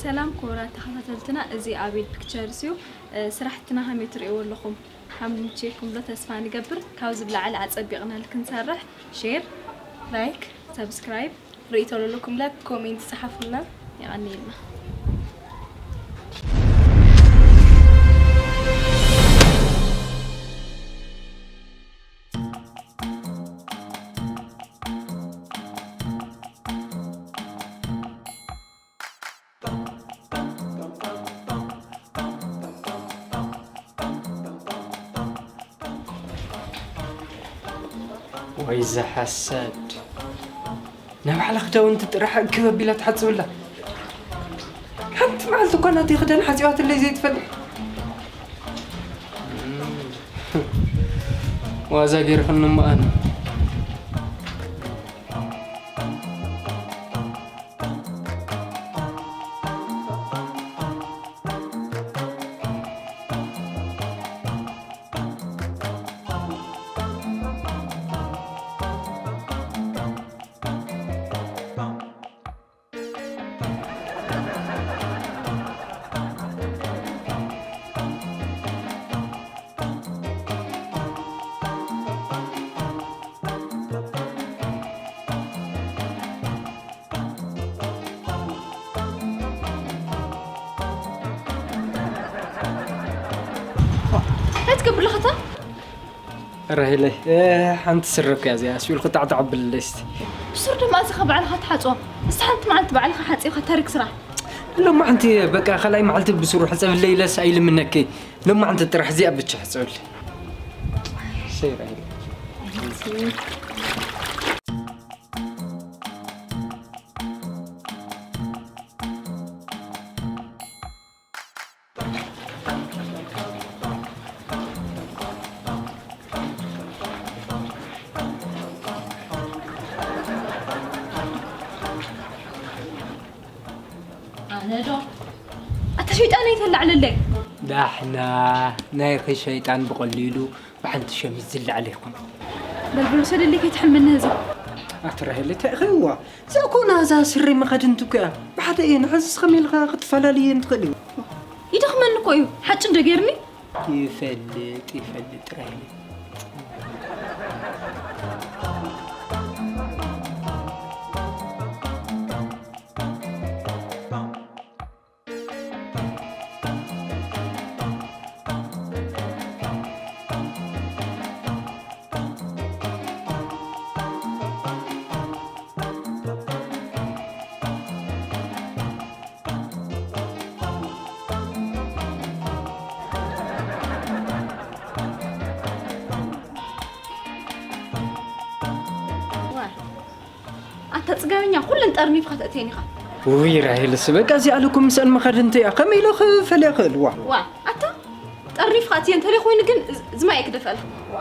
ሰላም ክቡራት ተኸታተልትና፣ እዚ ኣቤል ፒክቸርስ እዩ። እ፣ ስራሕትና ከመይ ትርእይዎ ኣለኹም? ሓሚምኩም ዶ? ተስፋ ንገብር። ካብዚ ብላዕሊ ኣጸቢቕና ክንሰርሕ፣ ሼር፣ ላይክ፣ ሰብስክራይብ፣ ርእይቶ ለለኩም ለ ኮሜንት ጸሓፉልና። የቐንየልና። ወይ ዝሓሰድ። ናይ ባዕላ ክዳውንቲ ጥራሕ እክብ ኣቢላ ትሓጽብላ። ሓንቲ መዓልቲ እኳ ናተይ ክዳን ሓጺባትለይ ዘይትፈልጥ። ዋዛ ገይርኽኒ እሞ ኣነ። እንታይ ትገብር ኣለኻ እታ? ራሄለይ፣ እ፣ ሓንቲ ስረ እኮ እያ እዚኣ። ስቢልኩ ጣዕጣዕ ኣብለለይ እስቲ። ሱር ድማ እዚኻ ባዕልኻ ትሓጽቦ። እስቲ ሓንቲ መዓልቲ ባዕልኻ ሓጺብካ ተሪክ ስራሕ። ሎማዓንቲ በቃ ካልኣይ መዓልቲ ብሱሩ ሕጸብለይ ኢለስ ኣይልምነኪ። ሎማዓንቲ ጥራሕ እዚኣ ብቻ ሕጸብለይ። ሰይ ራሄለይ። ኣነ ዶ? ኣታ ሸይጣን ኣይተላዕለለይ። ዳሕና ናይኺ ሸይጣን ብቐሊሉ ብሓንቲ ሸሚዝ ዝለዓለ ይኹን። በልበል ውሰደለይ ከይትሕልመኒ ህዝብ። ኣቲ ራሄል፣ እንታይ ኢኺ እዋ? እዛ እኮ ናዛ ስሪ መኸድንቲ እኮ እያ። ብሓደ እየን፣ ሕዝስ ከመይ ኢልካ ክትፈላልየን ትኽእል እዩ? ይደኽመኒ እኮ እዩ። ሓጭ እንዶ ገይርኒ? ይፈልጥ፣ ይፈልጥ ራሄል። ኣታ ጽጋበኛ፣ ኩለን ጠርኒፍካ ተእትየን ኢኻ። ውይ ራሄልስ፣ በቃ እዚኣ ልኩም ምስአን መኸድንቲ እያ። ከመይ ኢለ ክፈልያ ክእል? ዋ። ዋ፣ ኣታ ጠርኒፍካ እትየን፣ እንተለይ ኮይኑ ግን ዝ-፣ ዝማይ ክደፍአልካ። ዋ።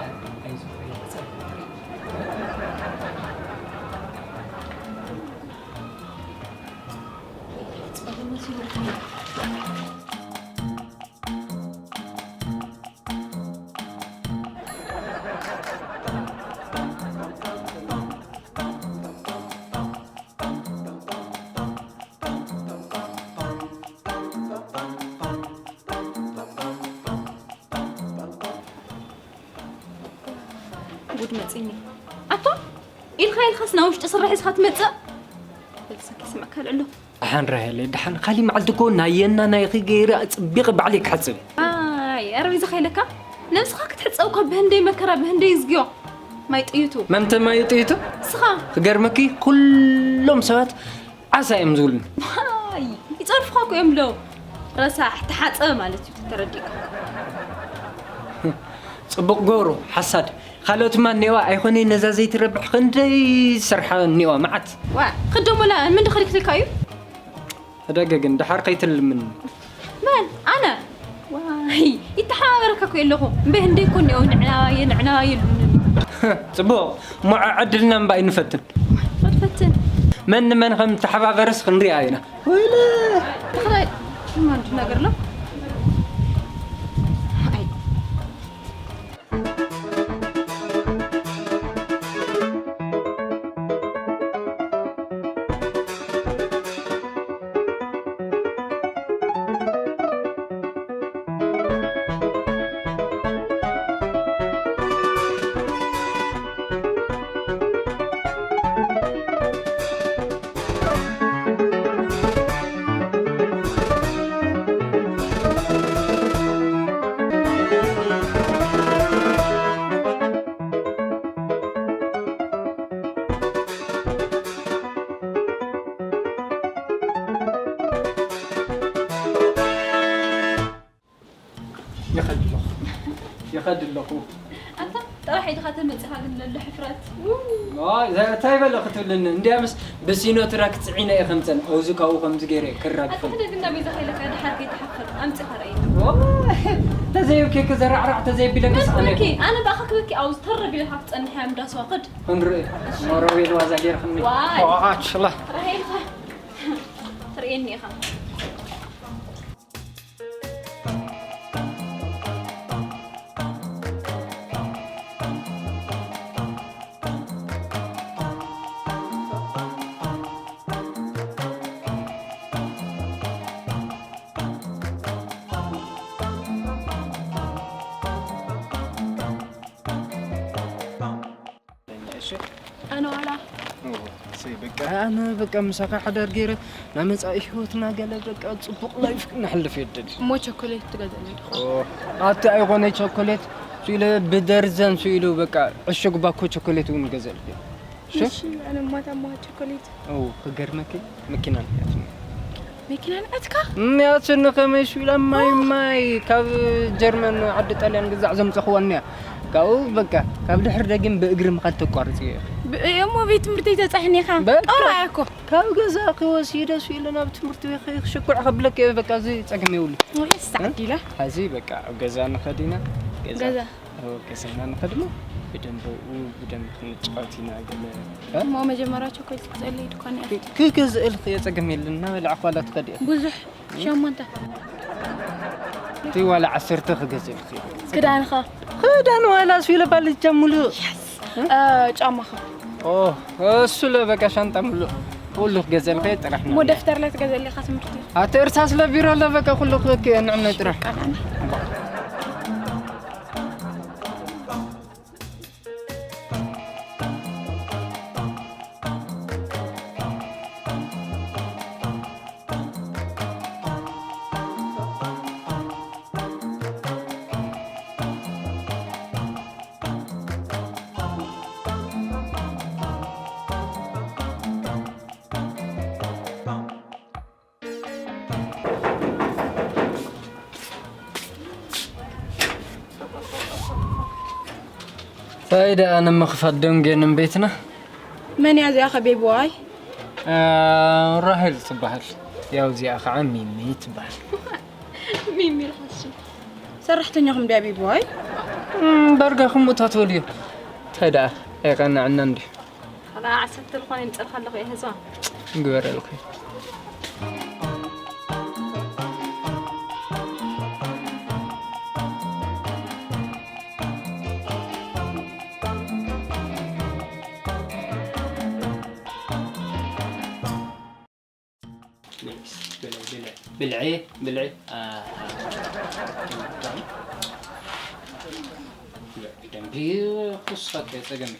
ጉድ መጺኒ። ኣቶ ኢልካ ኢልካስ ናብ ውሽጢ ስራሕ ኢስካ ትመጽእ? በልሰኪ ስምዕካ ልዕሎ። ደሓን ራሄለይ፣ ደሓን ካሊ መዓልቲ እኮ ናየና ናይኺ ገይረ ኣጽቢቐ ባዕለይ ክሓጽብ። ኣይ፣ ኣረቢዛ ከይለካ ነብስኻ ክትሕጸብ እኳ ብህንደይ መከራ፣ ብህንደይ ዝግዮ። ማይ ጥይቱ። መምተ ማይ ጥይቱ? ስኻ። ክገርመኪ፣ ኩሎም ሰባት ዓሳ እዮም ዝብሉኒ። ዋይ፣ ይጸርፉኻ እኮ እዮም ለው። ረሳሕ፣ ተሓጸበ ማለት እዩ፣ ተረዲእካ። ጽቡቕ ገብሩ፣ ሓሳድ። ካልኦት ድማ እኔዋ ኣይኮነይ ነዛ ዘይትረብሕ ክንደይ ዝሰርሓ እኔዋ መዓት። ዋ፣ ክደሞላ ምን ድኸልክልካ እዩ? ዕዳጋ ግን ደሓር ከይትልምኒ። መን? ኣነ? ዋይ፣ ይተሓባበረካ እኮ የለኹ። እምበይ ህንደይ እኮ እኒኦ፣ ንዕናባየ፣ ንዕናባየ ይብሉኒ። ጽቡቕ፣ እሞ ዕድልና እምባ ኣይንፈትን። ፈትፈትን። መን ንመን ከም ተሓባበረስ ክንሪኣ ኢና። ወይለ። ተኽላይ፣ ማን ነገር ኣሎ? ኣይ። ይኸድ ኣለኹ። ኣንታ ጥራሕ ኢድኻ ተመጺኻ ግን ለሎ ሕፍረት። ዋይ እንታይ በለ ክትብልኒ እንዲያምስ ብሲኖ ትራክ ጽዒነ እየ ከምፀን ኣውዚ ካብኡ ከምዚ ገይረ ክራግፈን ኣትሕደ ግን ናበይ ዘኸይለካ ድሓር ከይትሓፍር ኣምጺኻ ርኣይ። ተዘይብኪ ክዘራዕራዕ ተዘይቢለ ክስኣነ መኪ ኣነ ብኣኻ ክበኪ ኣውዚ ተረቢለ ካብ ትጸንሕ እያ ምዳስዋ ኽድ። ክንርኢ ሞሮቤል ዋዛ ገይርክኒ ዋይ ኣችላ ራሄልኻ ትርእየኒ ኢኻ። እሺ ኣነ ዋላ እወ፣ እሰይ በቃ ኣነ በቃ ምሳኻ ሓዳር ገይረ ናይ መጻኢ ህይወትና ገለ በቃ ጽቡቕ ላይፍ ክነሕልፍ የደል እሞ ቸኮሌት ትገዝእለይ ዲኻ? ኣቲ ኣይኮነ ቸኮሌት ስኢሉ ብደርዘን ስኢሉ በቃ ዕሽግ ባኮ ቸኮሌት እውን ገዘልክ እሺ እሺ ኣነ ማታ ማ ቸኮሌት ኦ ክገርመኪ መኪና ነያትኒ መኪና ንዓትካ እምያትኒ ከመይ ስኢላ ማይ ማይ ካብ ጀርመን ዓዲ ጣልያን ግዛዕ ዘምፀኽዋ እኒያ ካብኡ በቃ ካብ ድሕር ደጊም ብእግሪ ምኻድ ተቋርፅ እየ እሞ ቤት ትምህርቲ ተፃሕኒ ኢኻ በቃ። ቀውራ እኮ ካብ ገዛ ክወሲደ ስኢሉ ናብ ትምህርቲ ቤት ክሽኩዕ ከብለክ እየ በቃ እዚ ፀገም የብሉ ወይስ ዓዲላ ሐዚ በቃ ኣብ ገዛ ንኸድ ኢና ገዛ ገዛ ኣብ ገዛና ንኸድ ሞ ብደንብ ኡ ብደንብ ክንጫወት ኢና ገለ እሞ መጀመርያ ቸኮሌት ክትገዝእለይ ድኳን እያ ክገዝእልክ እየ ፀገም የለን እናበላዕኳ ላ ትኸድ እየ ብዙሕ ሸሞንተ እቲ ዋላ ዓሰርተ ክገዝእልክ እየ ክዳንኻ ክዳን ዋላ ስኢለ ባልጃ ሙሉእ እ፣ ጫማኻ ኦ እሱ ለ በቃ ሻንጣ ሙሉእ ኩሉ ክገዝእልክ እየ ጥራሕ እሞ ደፍተር ለ ትገዝእለይ ኢኻ ትምህርቲ ኣቲ እርሳስ ለ ቢሮ ለ በቃ ኩሉ ክክ ንዕነ ጥራሕ ቃላኒ እንታይ ደኣ ንምኽፋት ደንጌ ንም ቤትና መን እያ እዚኣ ከ ቤቢ ዋይ ራሄል ትበሃል። ያው እዚኣ ከዓ ሚሚ ትበሃል። ሚሚ ኢልካ እሱ ሰራሕተኛኹም ድያ ቤቢ ዋይ እም፣ ዳርጋ ከምኡ እታ ትበልዮ። እንታይ ደኣ ኣይቐንዐና እንዲ ከላ ዓሰርተ ዝኾነ ይምፀልካ ኣለኹ እየ ህዝባ ግበረልኩ። ብልዒ ብልዒ ብልዒ ብደንቢ ክስኸት ፀገም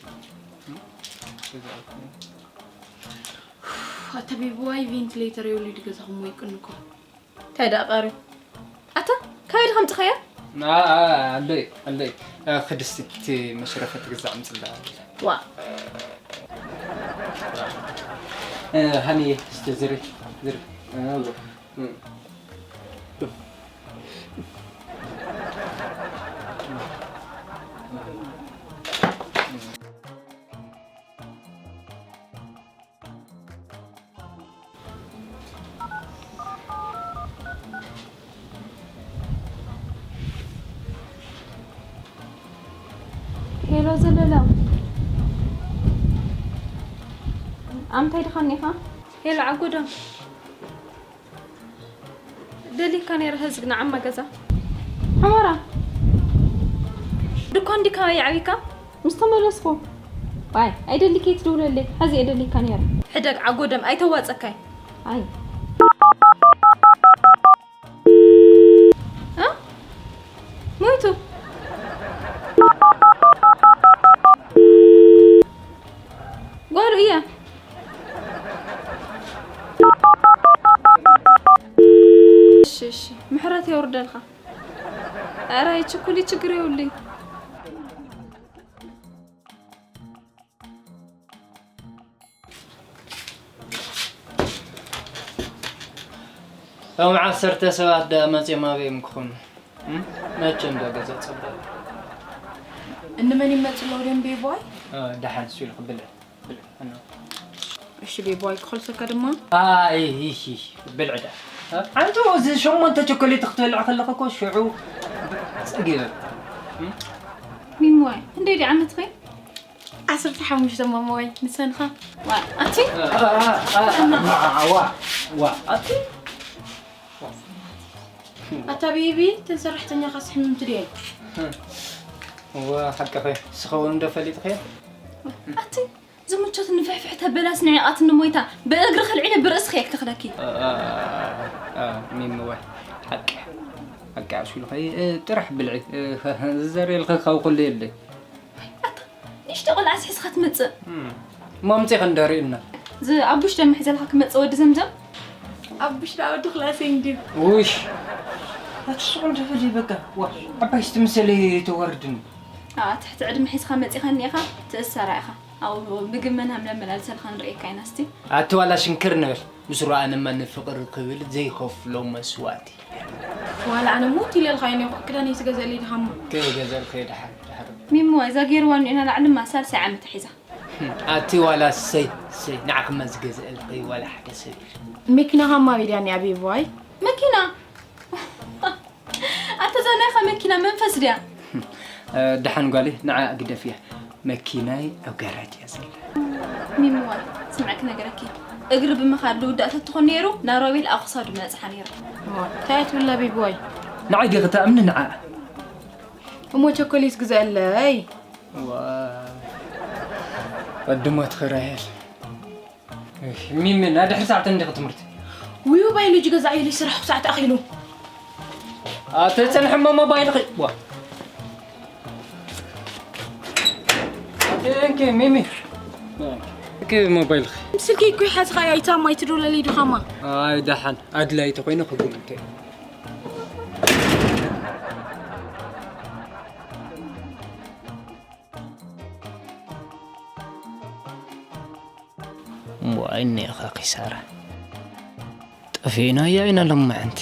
ኣታ ቤቢ ዋይ ቬንቲሌተር የብሉ ድገዛኹም ወይ ቅንኮ እንታይ ደኣ ቃሪ ኣታ ካበይ ድኸምፅኸያ ኣሎይ ኣሎይ ክድስቲ እቲ መሽረፈት ግዛዕ ምፅላ ዋ ሃኒ እስቲ ዝሪ ዝሪ ሄሎ ዘለላ ኣምታይ ድኻ እኒኻ ሄሎ ዓጎዶ ደሊካ ነይረ ህዝግ ንዓማ ገዛ ሕመራ ድኳን ዲካ ይዓቢካ ምስ ተመለስኩ ዋይ ኣይደሊከይ ትደውለለይ ሐዚ እየ ደሊካ ነይረ ሕደግ ዓጎደም ኣይተዋፀካይ ኣይ እ? ሞይቱ ጓሉ እያ እሺ እሺ ምሕረት የውርደልካ ኧረ ይችኩል ችግር የውልኝ እቶም ዓሰርተ ሰባት ደኣ መፅኦም ኣበዮም ክኾኑ መቸም ዶ ገዛ ፀባብ እንመን ይመጽእ ኣለዉ ድዮም ቤቦይ? ደሓን እሱ ኢሉ ክብልዕ ብልዕ። እሺ ቤቦይ ክኸልሰካ ድማ። ኣይ ይሽ ብልዕ ዳ። ሓንቲ እዚ ሸሞንተ ቸኮሌት ክትበልዕ ከለኻ እኮ ሽዑ ጸጊበ። ሚሞይ እንደ ዲ ዓመት ኸይ? ዓሰርተ ሓሙሽተ ማማዋይ ንሰንኻ። ዋ ኣቲ ዋ ዋ ኣቲ ኣታ ቤቢ ተን ሰራሕተኛኻስ ሕምምቲ ድየን? ዋ ሓቅኺ ስኸውን ዶ ፈሊጥኺ? ኣቲ ዝምቾት ንፍሕፍሕ ተበላስ ንዕቓት ንሞይታ ብእግሪ ከልዒለ ብርእስኺ የክተኽለኪ። ሚምዋ ሓቂ ሓቂ ኣስሉኸ ጥራሕ ብልዒ ዝዘርየልኸ ካብ ኩሉ የለይ። ንእሽቶ ቆልዓ ስሒስኻ ትመፅእ። ማምፅእ ከንደርእና ኣቡሽ ደምሕ ዘልካ ክመፅእ ወዲ ዘምዘም። ኣቡሽ ዳ ወዲ ክላሰይ እንድዩ። ውሽ ኣትስቁል ደፈሊ በቃ ዋ ዓባይ ስትምሰለ ተወርድን ትሕቲ ዕድመ ሒዝካ መፂኻ እኒኢኻ ትእሰራ ኢኻ። ኣብኡ ምግብ መን ሃምለ መላልሰልካ ንርእየካ ኢና እስቲ። ኣቲ ዋላ ሽንክር ንበል ምስ ረኣንማ ንፍቕሪ ክብል ዘይኸፍሎ መስዋእቲ። ዋላ ኣነ ሙት ኢለልካ እየ እኒኦ ክዳነይ ትገዘእለይ ድኻሞ። ከይገዘእልከ ድሓር ድሓር። ሚሞ እዛ ገይርዋ እኒኦ ናላዕልማ ሳልሳይ ዓመታ ሒዛ። ኣቲ ዋላ ሰይ ሰይ ንዓኽማ ዝገዘእልኺ ዋላ ሓደ ሰብ የለን። መኪና ሃማ ቢድያ እኒኣ ቤቢ ዋይ። መኪና ኣታ እዛ ናይኻ መኪና መንፈስ ድያ? ደሓን ጓለይ ንዓ ግደፍያ መኪናይ ኣብ ጋራጅ እያ ዘላ። ሚምዋ ስምዒ ክነግረኪ እግሪ ብምኻድ ልውዳእ ተትኾን ነይሩ ናብ ሮቤል ኣብ ክሳዱ ምበፅሓ ነይረ። እንታይ እያ ትብላ ቤቢ ዋይ? ንዓይ ዲኺ ትኣምኒ ንዓ? እሞ ቸኮሌት ግዘአለይ። ወዲ ሞትኺ ራሄል ሚሚ ናይ ድሕሪ ሰዓት እንዲኺ ትምህርቲ ውዩ ባዮሎጂ ገዛ ኢሉ ስራሕ ሰዓት ኣኺሉ ኣተፀንሐ ሞ ሞባይልኺ ዋ እንኪ ሚሚ እንኪ ሞባይልኺ ስልኪ እኮ ይሓዝኻዮ ኣይታማ ኣይትደውለለይ ድኻማ ኣይ ደሓን ኣድላይ ተኾይነ ክጉምተ እሞ ኣይኔኻ ኪሳራ ጠፊእናያ ኢና ሎማዕንቲ።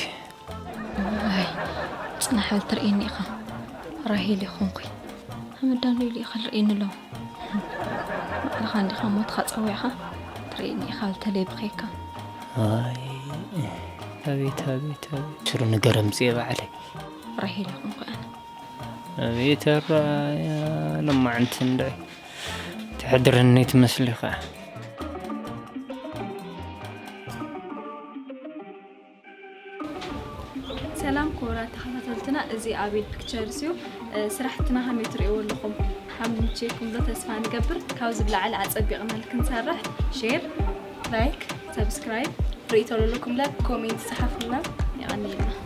ኣይ ጽናሕ በል ትርእየኒ ኢኻ ራሄል ይኹንኩይ ሃመዳን ሊሉ ኢኻ ልርእየኒ ኣሎ ባዕልኻ እንዲኻ ሞትኻ ጸዊዕኻ ትርእየኒ ኢኻ ልተለይ ብኸይካ ኣይ ኣቤት ኣቤት ኣቤት ስሩ ነገር ኣምጽኤ ባዕለይ ራሄል ይኹንኩ ኣነ ኣቤት ኣረኣእያ ሎማዕንቲ እንድዒ ተሕድረኒ ትመስሊ ኸዓ። ሰላም ክቡራት ተኸታተልትና፣ እዚ ኣቤል ፒክቸርስ እዩ። ስራሕትና ከመይ ትርእይዎ ኣለኹም? ከም ዝምችየኩም ዶ ተስፋ ንገብር። ካብዚ ብላዕሊ ኣጸቢቕና ክንሰርሕ ሼር፣ ላይክ፣ ሰብስክራይብ፣ ርእይቶ ለለኩም ለ ኮሜንት ጸሓፉልና። የቐንየልና።